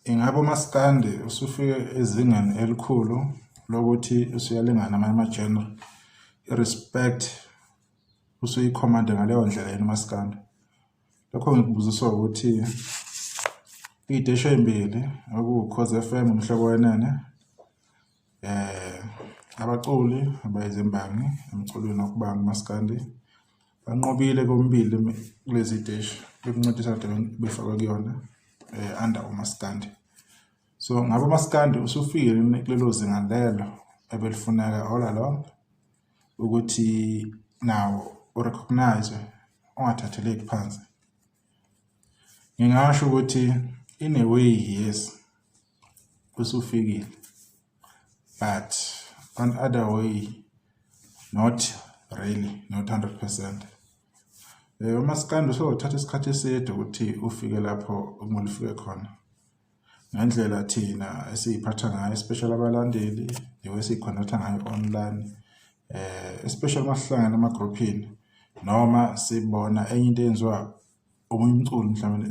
Ingabe umaskandi usufike ezingeni elikhulu lokuthi usuyalingana namanye ama-genre? I-respect usuyikhomanda ngaleyo ndlela yini umaskandi? Lokho ngikubuziswa ukuthi iy'teshi ey'mbili okuwuKhozi FM, Umhlobo Wenene, abaculi abayizimbangi emculweni wokubanga umaskandi banqobile kokubili kulezi teshi bekuncintiswano kade befakwe kuyona under umaskandi. So ngabe umaskandi usufikile kulelo zinga lelo ebelifuneka all along ukuthi nawo u-recognise ungathatheleki phansi? Ngingasho ukuthi in a way, yes, usufikile, but on other way not really, not 100%. Umaskandi usozothatha isikhathi eside ukuthi ufike lapho okumele ufike khona ngendlela thina esiyiphatha ngayo, especially abalandeli, the way esiyi-connect-a ngayo online, especially masihlangene emagruphini noma sibona enye into eyenziwa omunye umculi mhlawumbe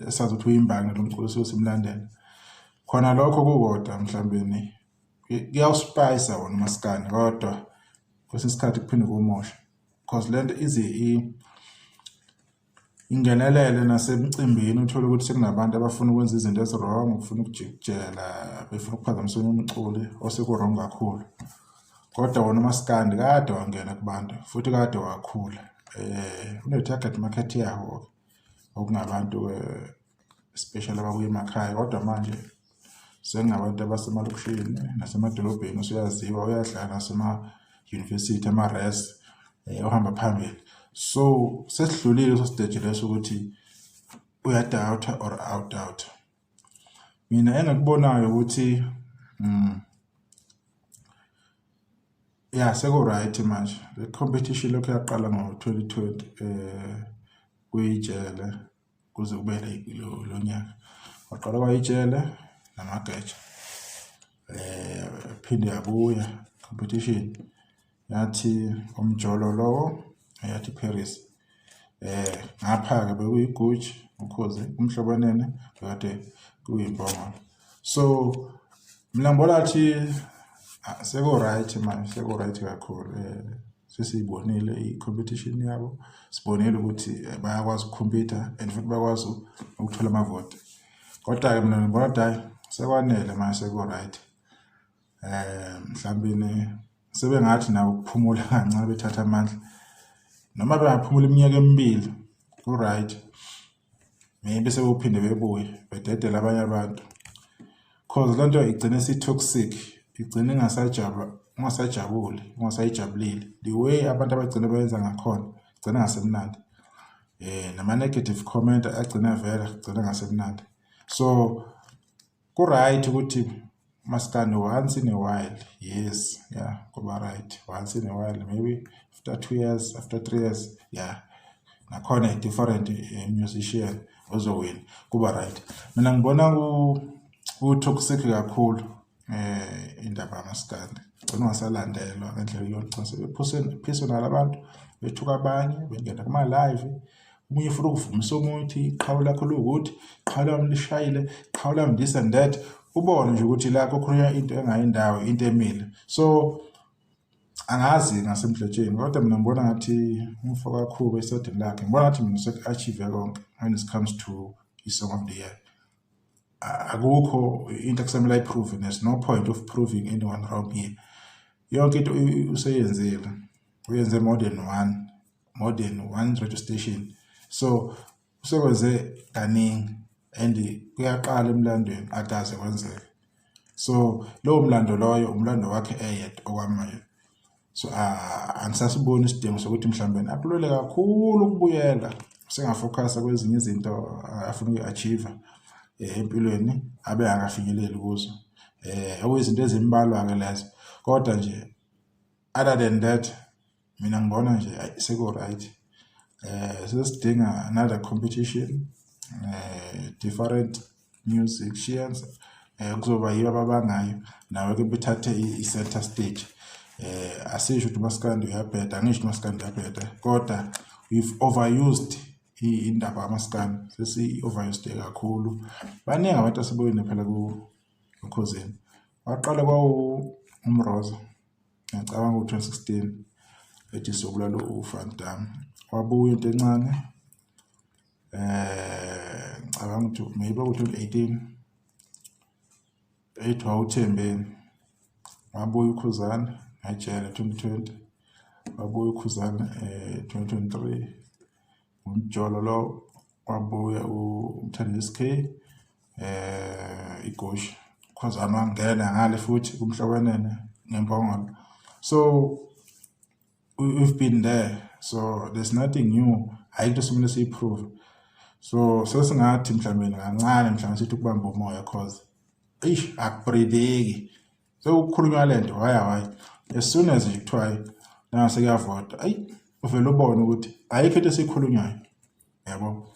esazi ukuthi uyimbangi lo mculo suke simlandela khona. Lokho kukodwa mhlawumbe kuyawu-spice-a wona umaskandi, kodwa kwesinye isikhathi kuphinde kuwumoshe because lento ize ingenelele nasemcimbini, uthole ukuthi sekunabantu abafuna ukwenza izinto ezi-wrong, ukufuna ukujikijela, befuna ukuphazamisa omunye umculi oseku-wrong kakhulu. Kodwa wona umaskandi kade wangena kubantu futhi kade wakhula, une-target market yawo-ke okungabantu-ke especially ababuya emakhaya, kodwa manje sekungabantu abasemalokishini nasemadolobheni. Usuyaziwa, uyadlala nasema-university, ama-res ohamba phambili. So sesidlulile leso siteji leso ukuthi uya-doubt-a or awu-doubt. Mina engikubonayo ukuthi ya, seku-right manje. Le competition lokhu yaqala ngo-2020 kuyijele kuze kube lo nyaka. Kwaqala kwayijele namageja, phinde yabuya competition, yathi umjolo lowo, yathi Paris. Ngapha-ke bekuyi-Gucci, Ukhozi, Umhlobo Wenene bekade kuyimpongolo. So mina ngibona ngathi seku-right manje, seku-right kakhulu. Sesiyibonile i-competition yabo, sibonile ukuthi bayakwazi uku-compete-a and futhi bayakwazi ukuthola amavoti. Kodwa-ke mina ngibona ukuthi hhayi, sekwanele manje, seku-right. Mhlawumbe sebengathi nabo ukuphumula kancane, bethathe amandla, noma bengaphumula iminyaka emibili ku-right, maybe sebeyophinde bebuye bededele abanye abantu, cause lento igcine isi-toxic, igcine ungasajabuli, ungasayijabuleli the way abantu abagcine beyenza ngakhona, igcine ngasemnandi. Nama-negative comment agcine avela, gcine ngasemnandi. So ku-right ukuthi maskandi once in a while, yes, yeah, kuba right once in a while, maybe after 2 years, after 3 years, yeah, nakhona a different musician ozowina, kuba right. Mina ngibona ku-toxic kakhulu indaba yamaskandi, gcina ungasalandelwa ngendlela iyona, gcina sebephusene abantu, bethuka abanye, bengena kuma-live, omunye ufuna ukuvumisa omunye ukuthi iqhawe lakho liwukuthi, iqhawe lami lishayile, iqhawe lami this and that, ubone nje ukuthi la kukhulunywa into engayindawo, into emile. So angazi ngasemdletsheni, kodwa mina ngibona ngathi umfo kaKhuba esodini lakhe, ngibona ngathi mina useku-achieve konke when it comes to i-Song of the Year. Akukho into ekusamele ayi-prove. There's no point of proving anyone wrong here. Yonke into useyenzile, uyenze more than one radio station, so usekwenze kaningi and kuyaqala emlandweni, akaze kwenzeke. So lowo mlando loyo umlando wakhe eyedwa okwamanje. So angisasiboni isidingo sokuthi mhlawumbe akulule kakhulu ukubuyela, senga-focus-a kwezinye izinto afuna ukuyi-achieve empilweni abe akafinyeleli kuzo, okuyizinto ezimbalwa-ke lezo. Kodwa nje other than that, mina ngibona nje seku-right. Sesidinga another competition, different musicians, kuzoba yibo ababangayo nawe-ke bethathe i-center stage. Asisho ukuthi umaskandi uyabheda, angisho ukuthi umaskandi uyabheda, kodwa we've overused. Indaba kamaskandi sesi-overused kakhulu. Baningi abantu asebewine phela kuKhozini. Waqala kwawu uMroza, ngiyacabanga ngo-2016, ethi sobulala uVan Damme. Wabuya into encane, ngicabanga ukuthi maybe ku-2018, ethi wawuthembeni. Wabuya uKhuzani ngajele 2020, wabuya uKhuzani 2023, umjolo lo. Wabuya uMthandeni SK, igoshi Khuzani wangena ngale futhi kuMhlobo Wenene ngempongolo. So we've been there, so there's nothing new, ayikho into simele siyiprove. So sesingathi mhlawumbe kancane, mhlawumbe sithi ukubamba umoya, cause eish, akubreatheki, sekukhulunywa lento. Hhayi hhayi, as soon as nje kuthiwa nanga sekuyavota, ayi, uvele ubone ukuthi ayikho into esikhulunywayo, yabo.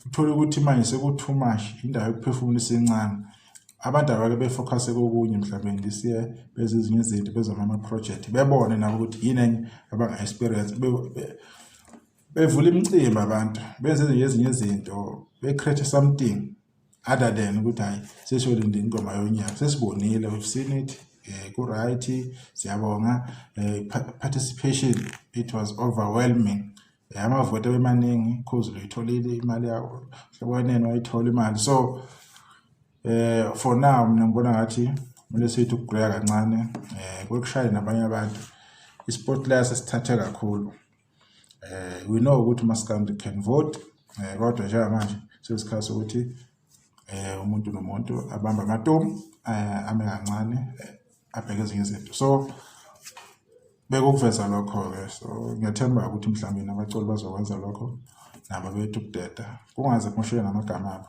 Uthole ukuthi manje seku-too much, indawo yokuphefumula isincane. Abantu abake befocus kokunye mhlawumbe this year, beze ezinye izinto, bezama ama-project, bebone nabo ukuthi yini enye abanga-experience, bevule imicimbi, abantu benze ezinye izinto, be-create something other than ukuthi hayi, sesiyolindela ingoma yonyaka. Sesibonile, we've seen it, ku-right, siyabonga. Participation, it was overwhelming. Amavoti abemaningi, Khozi uyitholile imali yawo, Mhlobo Wenene wayithola imali. So for now mina ngibona ngathi kumele sithi ukugreya kancane, kwekushaya nabanye abantu. I-spotlight sesithathe kakhulu. We know ukuthi umaskandi can vote, kodwa njengamanje sekusikhathi sokuthi umuntu nomuntu abambe amatomu, ame kancane, abheke ezinye izinto. So bekukuveza lokho-ke. So ngiyathemba ukuthi mhlawumbe nabaculi bazokwenza lokho nabo, bethu ukudeda kungaze kumosheke namagama abo,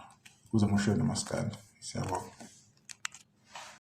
kuze kumosheke nomaskandi. Siyabonga.